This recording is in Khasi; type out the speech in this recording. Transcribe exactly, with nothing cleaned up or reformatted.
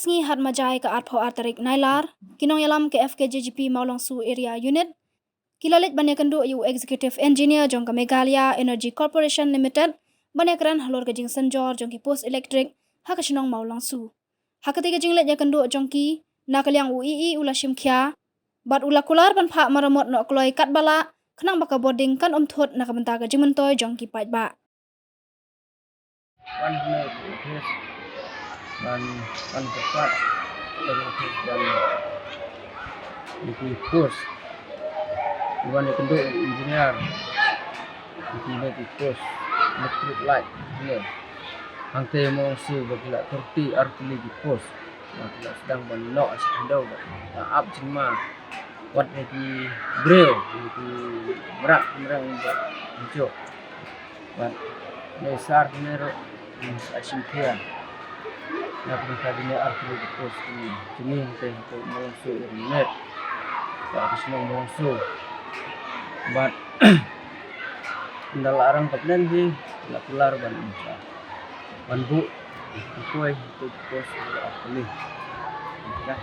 Sngi Hadmajai ka arphew ar tarik Nailar, ki nongïalam ka F K J G P Mawlongsu Area Unit ki la leit ban ïakynduh ïa u Executive Engineer jong ka Meghalaya Energy Corporation Limited ban ïakren halor ka jingsynjor jong ki post elektrik ha ka shnong Mawlongsu. Ha katei ka jingleit ïakynduh jong ki, na ka liang u E E u la shim khia bad u la kular ban phah maramot noh kloi katba lah, khnang ba ka bording kan ym thut na ka bynta ka jingmyntoi jong ki paidbah. Wan hynne ka office ban, wan kyrpad da ka office ban ïa ki post. Wan ïakynduh engineer ïa ki post electric light hynne. Hangtei Mawlongsu ba ki la thirty ar tylli ki post ba ki la sdang ban noh sha khyndew ba ki la ap jingma. Wat ïa ki briew, ïa ki mrad mreng ba ki jok. Bad ne sar ne ro, hmm, a shim khia. Na ka bynta kine ar tylli ki post kine, kine hangtei hangtei Mawlongsu Area Unit. Ka shnong Mawlongsu. Bad ynda la arang ka pdeng hi, la kular ban ym sa ban buh, ban poi hangtei ki post ar tylli. Dah.